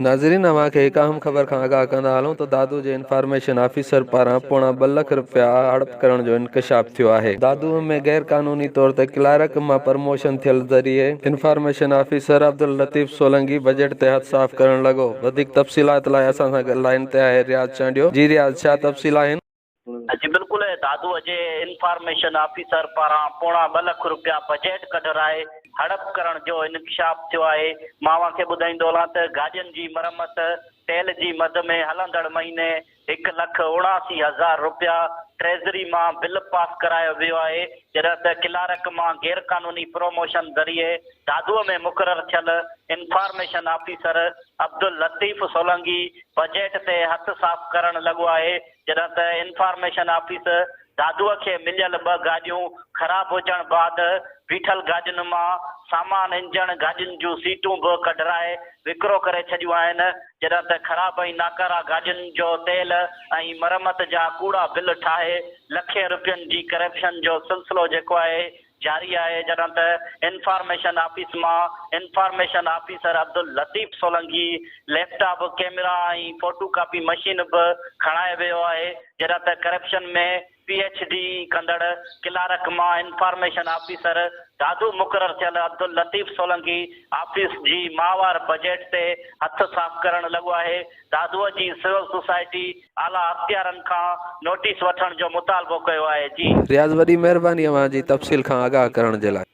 ناظرين اوهان کي هڪ اهم خبر کان آگاهه ڪندا هلون ته دادو جي انفارميشن آفيسر پاران پوڻا ٻه لک رپيا هڙپ ڪرڻ جو انڪشاف ٿيو آهي. دادو ۾ غير قانوني طور تي ڪلارڪ مان پرموشن ٿيل ذريعي information officer Abdul Latif Solangi budget تي هٿ صاف ڪرڻ لڳو. وڌيڪ تفصيلات لاء اسان سان گڏ لائين تي آهي رياض چانڊيو. جي رياض ڇا تفصيل آهن؟ جي بلڪل دادو جي انفارميشن آفيسر پاران پوڻا ٻه لک روپيا بجيٽ ڪڍرائي هڙپ ڪرڻ جو انڪشاف ٿيو آهي مان اوهان کي ٻڌائيندو هلان ته گاڏين جي مرمت تيل جي مد ۾ هلندڙ مهيني هڪ لک 79 هزار روپيا ٽريزري مان بل پاس ڪرايو ويو آهي جڏهن ته ڪلارڪ مان غيرقانوني پروموشن ذريعي دادو ۾ مقرر ٿيل information officer Abdul Latif Solangi budget تي هٿ صاف ڪرڻ لڳو آهي جڏهن ته انفارميشن آفيس دادوء کي مليل ٻه گاڏيون خراب هجڻ بعد بيٺل گاڏين مان سامان انجڻ گاڏين جون سيٽون به ڪڍرائي وڪرو ڪري ڇڏيون آهن جڏهن ته خراب ۽ ناڪارا گاڏين جو تيل ۽ مرمت جا ڪوڙا بل ٺاهي لکين روپين جي ڪرپشن جو سلسلو جيڪو آهي جاري آهي جڏهن ته انفارميشن آفيس مان information officer Abdul Latif Solangi laptop, camera ۽ photo copy machine به کڻائي ويو آهي جڏهن ته ڪرپشن ۾ پي ايڇ ڊي ڪندڙ ڪلارڪ مان انفارميشن آفيسر دادو مقرر ٿيل عبداللطيف سولنگي آفيس جي ماهوار بجيٽ تي هٿ صاف ڪرڻ لڳو آهي دادوء جي سول سوسائٽي اعليٰ اختيارن کان نوٽيس وٺڻ جو مطالبو ڪيو آهي جي. رياض وڏي مهرباني اوهان جي تفصيل کان آگاهه ڪرڻ جي لاء.